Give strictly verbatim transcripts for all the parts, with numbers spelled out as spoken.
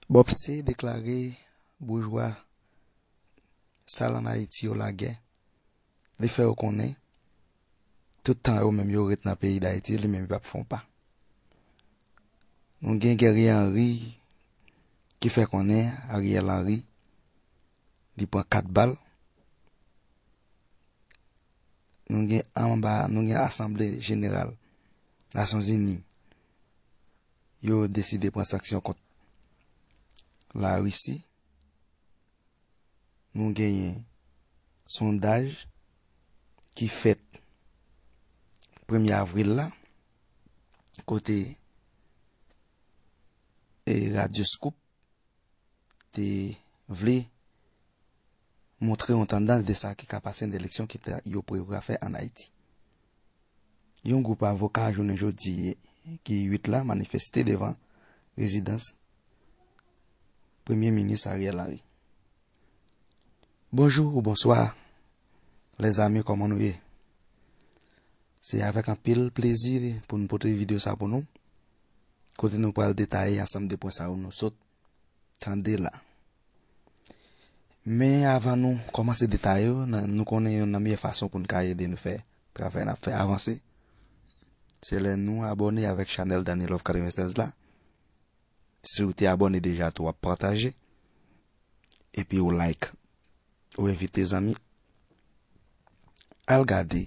Bòpse deklare boujwa sal ann Ayiti yo lagè. Li fè yo konnen tout tan yo menm yo ret nan peyi Dayiti, li menm li p ap fè yon pa. Nou gen Guerrier Henry ki fè konnen Ariel Henry li pran kat bal. Nou gen anba, nou gen Asanble Jeneral Nasyonzini, yo deside pran sanksyon kont Larisi. Nou genyen sondaj ki fèt premye avril la, kote e Radyo Scoop te vle montre yon tandans de sa ki ka pase nan eleksyon ki ta, yo prevwa fè ann Ayiti. Yon gwoup avoka jounen jodi ki uit la manifeste devan rezidans Premye Minis Ariel Henry. Bonjou ou bonswa, lèzami, kòman nou ye? Se avèk anpil plezi pou n pote videyo sa pou nou, kote nou pral detaye ansanm de pwen sa yo nou sot tande la. Men avan nou kòmanse detaye yo, nan, nou konnen youn nan meyè fason pou n ka ede nou fè travay n ap fè avanse, se lè nou abòne avèk chanèl Danny Love katrevennsèz la. Si w te abòne deja tou, w ap pataje, epi w like. Ou envite zanmi al gade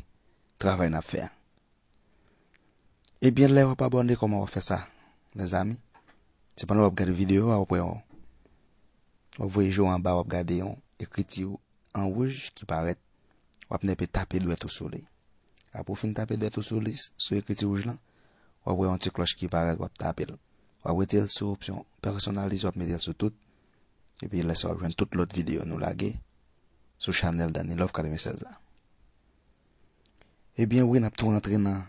travay n ap fè a. Ebyen, lè w ap abòne, kòman w ap fè sa, mezanmi? Se pandan w ap gade videyo a, w ap wè yon, w ap voye je w anba, w ap gade yon ekriti an wouj ki parèt. W ap nepe tape dwèt ou sou li. Apre w fin tape dwèt ou sou li, sou ekriti wouj lan, w ap wè yon ti klòch ki parèt, w ap tape l. W ap retire l sou opsyon pèsonalize, w ap mete l sou tout. Epi lè sa w ap jwenn tout lòt videyo nou lage sou chanèl Danny Love katrevennsèz la. Ebyen wi, n ap tou rantre nan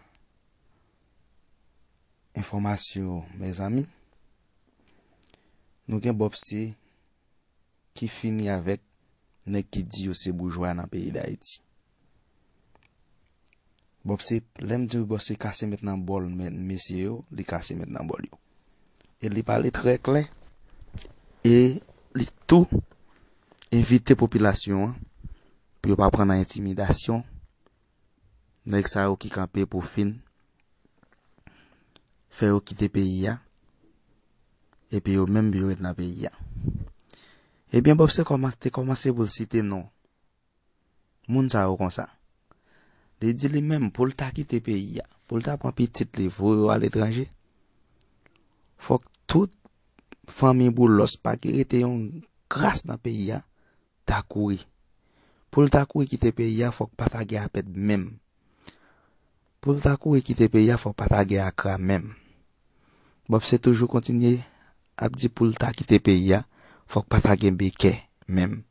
enfòmasyon, mezanmi. Nou gen Bòpse ki fini avèk nèg ki di yo se boujwa nan peyi Dayiti. Bòpse, lè m di w Bòpse kase mèt nan bòl mè-, mesye yo, li kase mèt nan bòl yo. E li pale trè klè, e li tou envite popilasyon an pou yo pa pran nan entimidasyon nèg sa yo ki kanpe pou fin fè yo kite peyi a, epi yo menm yo ret nan peyi a. Ebyen, Bòpse kòman-, te kòmanse pou l site non moun sa yo konsa. Li di li menm, pou l ta kite peyi a, pou l ta pran pitit li, voye yo aletranje, fòk tout fanmi Boulos pa ki rete yon kras nan peyi a, ta kouri. Pou l ta kouri kite peyi a, fòk pa ta gen apèd menm. Pou l ta kouri kite peyi a, fòk pa ta gen Akra menm. Bòpse toujou kontinye ap di pou l ta kite peyi a, fòk pa ta gen Bekè menm.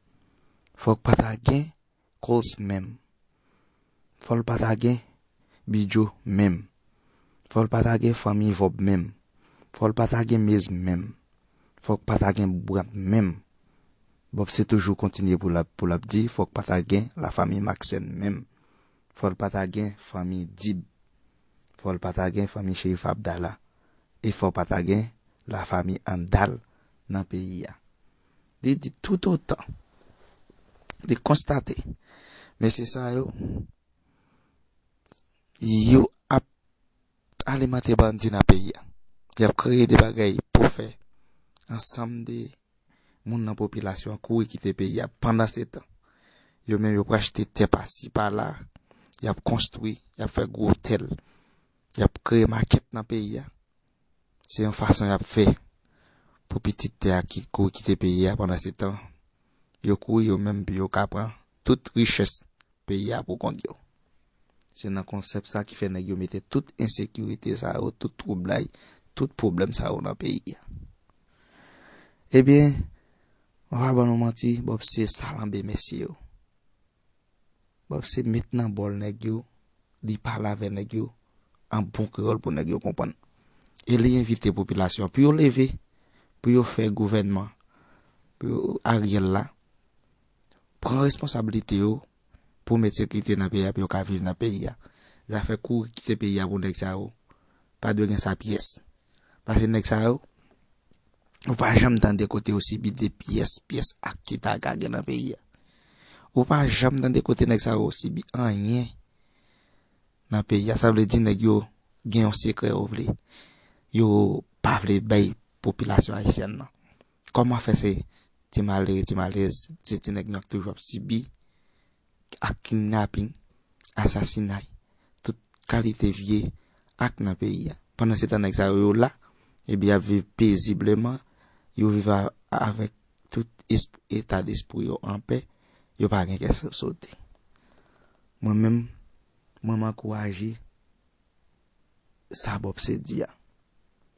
Fòk pa ta gen Kols menm. Fò l pa ta gen Bidjo menm. Fò l pa ta gen fanmi Vòb menm. Fò l pa ta gen Mez menm. Fòk pa ta gen Bwat menm. Bòpse toujou kontinye pou l ap, pou l ap di, fòk pa ta gen lafanmi Maksèn menm. Fò l pa ta gen fanmi Dib. Fò l pa ta gen fanmi Cherif Abdala. E fò pa ta gen lafanmi Andal nan peyi a. Li di toutotan li konstate mesye sa yo, yo ap alimante bandi nan peyi a. Y ap kreye de bagay pou fè ansanm de moun nan popilasyon an kouri kite peyi a. Pandansetan, yo menm yo pral achte tè pasi pala, y ap konstwi, y ap fè gwo otèl, y ap kreye makèt nan peyi a. Se yon fason y ap fè pou pitit tè a ki kouri kite peyi a. Pandansetan, yo kouri yo menm pou yo ka pran tout richès peyi a pou kont yo. Se nan konsèp sa ki fè nèg yo mete tout ensekirite sa yo, tout twoublay, tout pwoblèm sa yo nan peyi a. Ebyen, mwen pa ban nou manti, Bòpse salanbe mesye yo. Bòpse met nan bòl nèg yo, li pale avè nèg yo an bon kreyòl pou nèg yo konprann. E li envite popilasyon an pou yo leve, pou yo fè gouvènman, pou yo, Ariel la, pran responsablite yo, pou met sekirite nan peyi a, pou yo ka viv nan peyi a. Zafè kouri kite peyi a pou nèg sa yo, pa dwe gen sa pyès. Paske nèg sa yo, Ou pa janm tande kote yo sibi de pyès, pyès ak ki ta ka gen nan peyi a. Ou pa janm tande kote nèg sa yo sibi anyen nan peyi a. Sa vle di nèg yo gen yon sekrè yo vle. Yo pa vle bay popilasyon ayisyèn nan. Kòman fè se ti malere, ti malerèz, se ti nèg nou ak toujou ap sibi ak kidnaping, asasinay, tout kalite vye ak nan peyi a. Pandan se tan nèg sa yo, yo la, epi y ap viv pezibleman, yo viv a, avèk tout esp-, eta despri yo anpè, yo pa gen kè so-, sote. Mwen menm, mwen m ankouraje sa Bob se di a.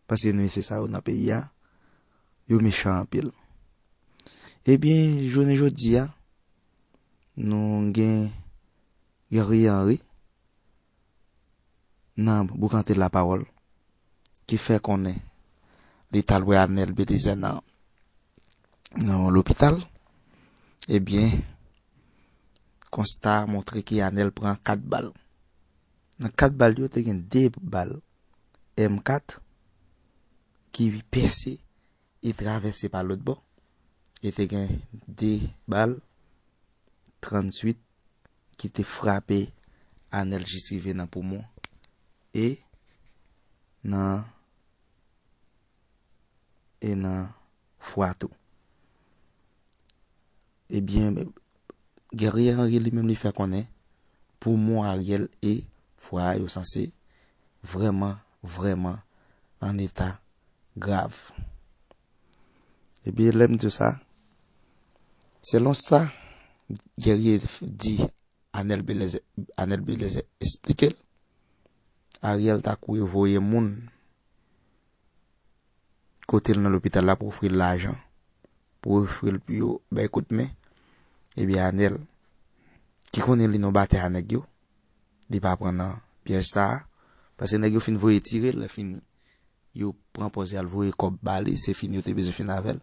Paske nou mesye sa yo nan peyi a, yo mechan anpil. Ebyen, jounen jodi a, nou gen Guerrier Henry nan boukante lapawòl ki fè konnen li t al wè Anèl Belizaire nan, nan lopital. Ebyen, konsta a montre ke Anèl pran kat bal. Nan kat bal yo, te gen de bal M kat ki pèse e travèse pa lòt bò. E te gen de bal tranntuit ki te frape Anèl jis rive nan poumon e nan, e nan fwa tou. Ebyen, Guerrier Henry li menm li fè konnen poumon Ariel e fwa a yo sanse vrèman, vrèman an eta grav. Ebyen, lè m di w sa, selon sa Guerrier di Anèl Belizaire, Anèl Belizaire eksplike l, Ariel ta kouri voye moun kote l nan lopital la pou ofri l lajan, pou ofri l pou yo bay kout men. Ebyen, Anèl, ki konnen li nan batay a nèg yo, li pa pran nan pyèj sa a, paske nèg yo fin voye tire l, lè fini, yo pran pòz y al voye kòb ba li, se fini, yo te bezwen fini avè l.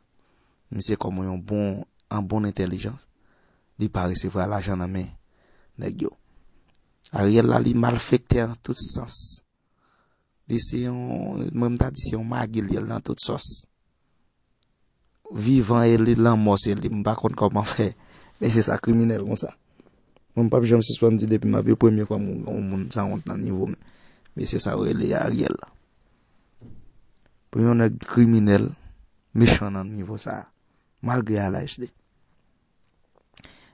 Misye kòm yon bon, an bon entèlijans, li pa resevwa lajan nan men nèg yo. Ariel la, li malfektè an tout sans. Li se yon, mwen m ta di se yon magi l ye nan tout sòs. Vivan e li, lanmò se li. M pa konn kòman fè. Men se sa kriminèl konsa. Mwen m p ap janm sispann di depi m ap viv, premye fwa m wè yon moun sanwont nan nivo m. Men se sa yo rele Ariel la. Pou yon nèg kriminèl, mechan nan nivo sa a, malgre a laj li.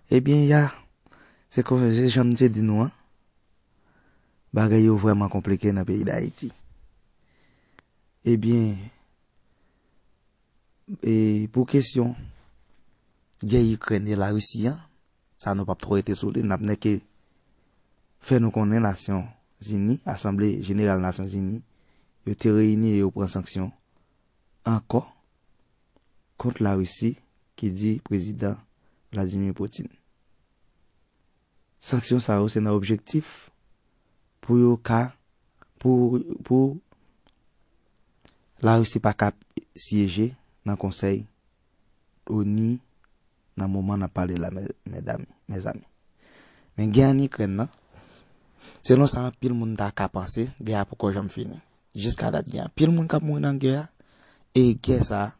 Ebyen, ya, se kon, se jan m te di nou an, bagay yo vrèman konplike nan peyi Dayiti. Ebyen, e pou kesyon gè Ikrèn e Larisi an, sa nou p ap twò rete sou li, n ap nèke fè nou konnen Nasyonzini, Asanble Jeneral Nasyonzini, yo te reyini e yo pran sanksyon ankò kont Larisi, ki di prezidan Vladimir Putin. Sanksyon sa yo se nan objektif pou yo ka, pou, pou Larisi pa ka syeje nan konsèy ONU nan moman n ap pale la, mè-, mèdam, mezanmi. Men gè an Ikrèn nan, selon sa anpil moun ta ka panse, gè a poko janm fini. Jiska dat, gen anpil moun k ap mouri nan gè a, e gè sa a,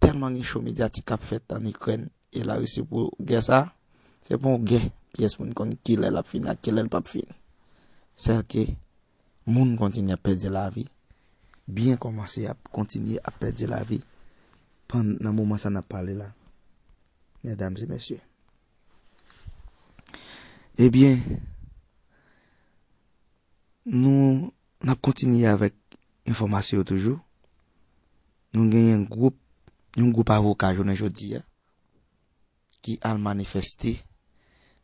tèlman gen cho medyatik k ap fèt an Ikrèn e Larisi pou gè sa a, se pa yon gè pyès moun konn kilè l ap fini ak kilè l p ap fini. Sèl ke moun kontinye ap pèdi lavi, byen kòmanse ap kontinye ap pèdi lavi pann-, nan moman sa n ap pale la, medam e mesye. Ebyen, nou, n ap kontinye avèk enfòmasyon yo toujou. Nou gen yon gwoup, yon gwoup avoka jounen jodi a ki al manifeste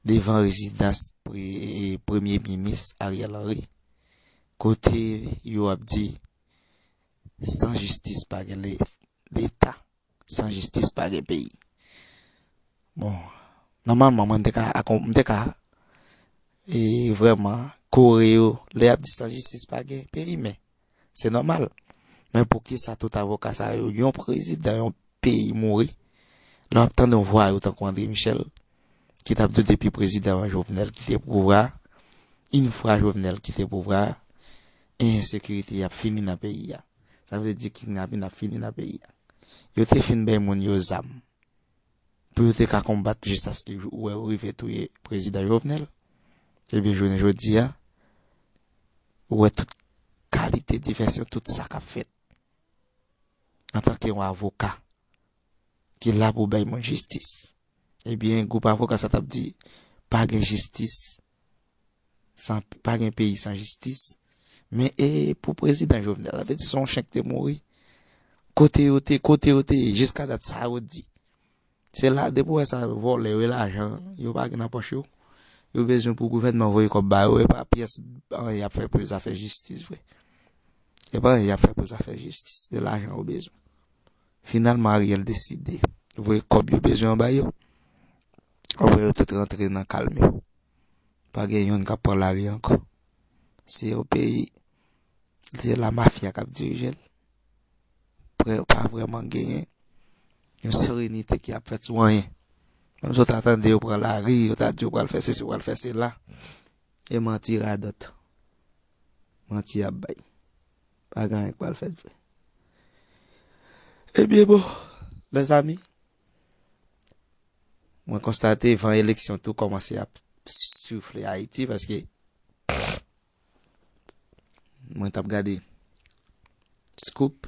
devan rezidans pre-, premye minis Ariel Henry, kote yo ap di, san jistis pa gen le-, leta, san jistis pa gen peyi. Bon, nòmalman, mwen, m te ka akon-, m te ka, e, vrèman kore yo lè y ap di san jistis pa gen peyi, men se nòmal. Men poukisa tout avoka sa yo, yon prezidan yon peyi mouri, lè w ap tande yon vwayou tankou André Michel, ki t ap di depi prezidan Jovenel kite pouvwa a, yon fwa Jovenel kite pouvwa a, ensekirite ap fini nan peyi a. Sa vle di kidnapin ap fini nan peyi a. Yo te fin bay moun yo zam pou yo te ka konbat jiskaske ou wè yo rive touye prezidan Jovenel. Ebyen, jounen jodi a, ou wè tout kalite divèsyon, tout sa k ap fèt. Antanke yon avoka ki la pou bay moun jistis, ebyen, gwoup avoka sa t ap di, pa gen jistis, san, pa gen peyi san jistis. Men e pou prezidan Jovenel, sa vle di se yon chen ki te mouri. Kote yo te, kote yo te ye, jiska dat sa yo di. Se la, depi w wè sa, vòlè yo, e lajan yo pa gen nan pòch yo. Yo bezwen pou gouvènman voye kòb ba yo, e pa pyès anyen y ap fè pou zafè jistis vre. E pa anyen y ap fè pou zafè jistis, se lajan yo bezwen. Finalman, Ariel deside voye kòb yo bezwen an ba yo. Apre yo tout rantre nan kalm yo. Pa gen youn k ap pran lari ankò. Se yon peyi, se la mafya k ap dirije l. Pre-, pa vrèman genyen yon serenite ki ap fèt sou anyen. Menm si w ta tande yo pran lari, yo ta di yo pral fè sesi, yo pral fè sela. E manti radòt. Manti y ap bay. Pa gen anyen k pral fèt vre. Ebyen bon, lèzami, mwen konstate van eleksyon tou kòmanse ap soufle Ayiti, paske mwen t ap gade Scoop,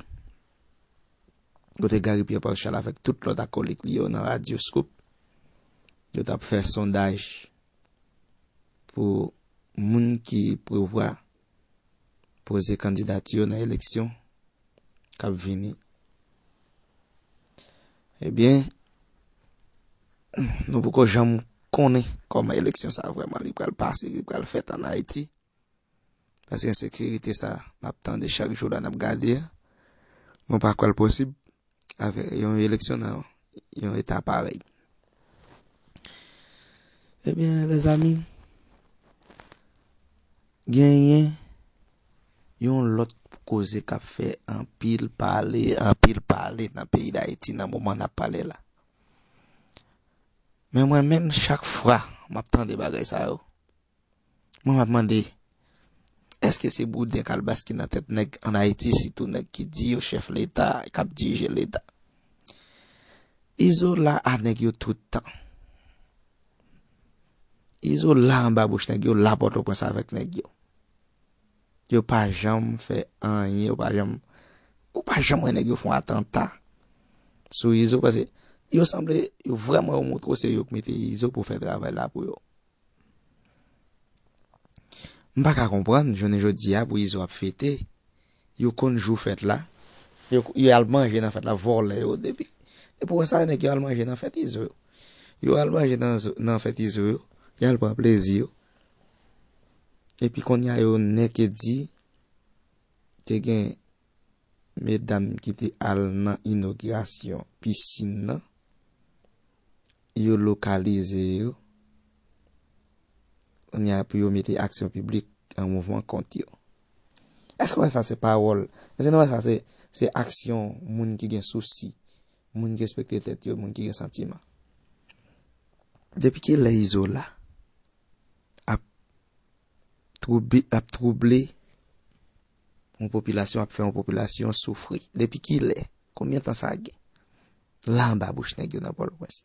kote Gary Pierre Paul Charles avèk tout lòt akolik li yo nan radyo Scoop, yo t ap fè sondaj pou moun ki prevwa poze kandidati yo nan eleksyon k ap vini. Ebyen, nou poko janm konnen kòman eleksyon sa vrèman li pral pase, li pral fèt ann Ayiti. Paske ensekirite sa n ap tande chak jou la, n ap gade a, mwen pa kwè l posib avèk yon eleksyon nan yon eta parèy. Ebyen, lèzami, genyen yon lòt koze k ap fè anpil pale, anpil pale nan peyi Dayiti nan moman n ap pale la. Men mwen menm, chak fwa m ap tande bagay sa yo, mwen m ap mande, èske se bouden kalbas ki nan tèt nèg ann Ayiti, sitou nèg ki di yo chèf Leta, k ap dirije Leta? Izo la a nèg yo tout tan. Izo la anba bouch nèg yo, la Pòtoprens avèk nèg yo. Yo pa janm fè anyen, yo pa janm, ou pa janm wè nèg yo fè yon atanta sou Izo, paske yo sanble, yo vrèman, yo montre w se yo k mete Izo pou fè travay la pou yo. M pa ka konprann, jounen jodi a, pou Izo ap fete, yo konn jou fèt la, yo, yo al manje nan fèt la, vòlè yo, depi, depi w wè sa, nèg yo al manje nan fèt Izo yo. Yo al manje nan, nan fèt Izo yo, y al pran plezi yo. Epi kounye a yo nèke di, te gen medam ki te al nan inogirasyon pisin nan, yo lokalize yo. Kounye a pou yo mete aksyon piblik an mouvman kont yo. Èske w wè sa se pawòl? Èske nou wè sa se, se aksyon moun ki gen sousi, moun ki respekte tèt yo, moun ki gen santiman? Depi kilè Izo la ap twoubi-, ap twouble yon popilasyon, ap fè yon popilasyon soufri? Depi kilè? Konbyen tan sa gen? La anba bouch nèg yo nan Pòtoprens.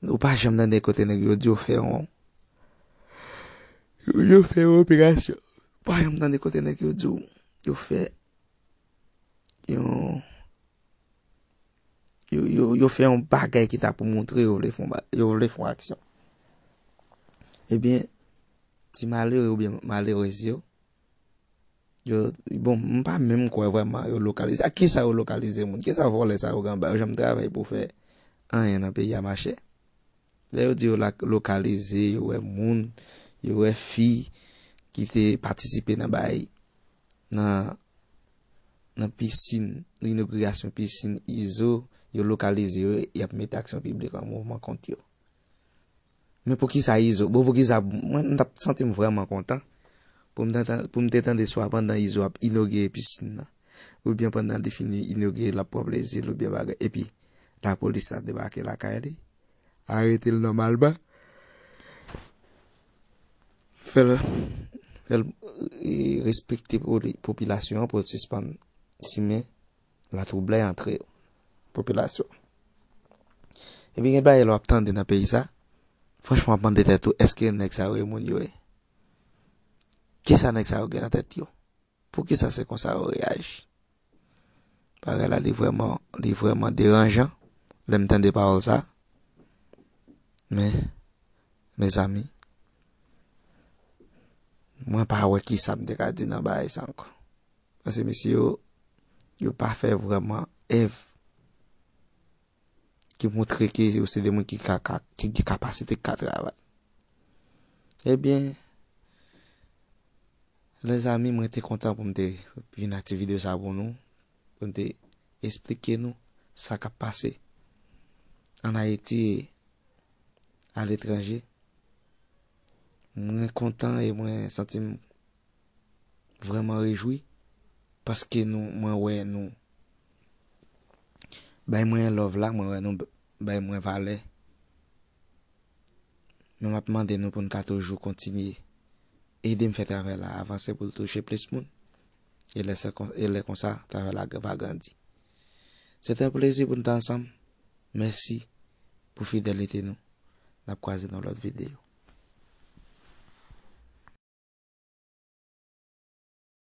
Ou pa janm tande kote nèg yo di yo fè yon, yo, yo fè yon operasyon. Ou pa janm tande kote nèg yo di w yo fè yon, yo, yo, yo fè yon bagay ki ta pou montre yo vle fè yon ba-, yo vle fè yon aksyon. Ebyen, ti malere oubyen malerèz yo, yo, bon, m pa menm kwè vrèman yo lokalize. Ak kisa yo lokalize moun? Kisa vòlè sa yo gen anba? Yo janm travay pou fè anyen nan peyi a mache? Lè yo di yo la, lokalize, yo wè moun, yo wè fi ki te patisipe nan bay, nan, nan pisin, inogirasyon pisin Izo, yo lokalize yo, y ap mete aksyon piblik an mouvman kont yo. Men poukisa Izo? Bon, poukisa mwen, m t ap santi m vrèman kontan pou m te, pou m te tande swa pandan Izo ap inogire pisin nan, oubyen pandan li fin inogire l ap pran plezi l oubyen bagay, epi lapolis la debake lakay li, arete l nòmalman, fè l, fè l, e, respekte poli-, popilasyon an pou l sispann simen latwoublay antre yo. Popilasyon. Epi gen bagay lè w ap tande nan peyi sa, franchman w ap mande tèt ou, èske nèg sa yo e moun yo ye? Kisa nèg sa yo gen nan tèt yo? Poukisa se konsa yo reyaji? Bagay la li vrèman, li vrèman deranjan lè m tande pawòl sa. Men, mezanmi, mwen pa wè kisa m te ka di nan bagay sa ankò. Paske mesye yo, yo pa fè vrèman èv ki montre ke yo se de moun ki ka, ka, ki gen kapasite, ki ka travay. Ebyen, lèzanmi, mwen te kontan pou m te vin ak ti videyo sa pou nou, pou m te esplike nou sa k ap pase ann Ayiti e aletranje. Mwen kontan e mwen santi m vrèman rejwi paske nou, mwen wè nou bay mwen love la, mwen wè nou bay mwen valè. Men m ap mande nou pou n ka toujou kontinye ede m fè travay la avanse pou l touche plis moun. E lè sa kon-, e lè konsa, travay la va grandi. Se te yon plezi pou n te ansanm. Mèsi pou fidelite nou. N ap kwaze nan lòt videyo.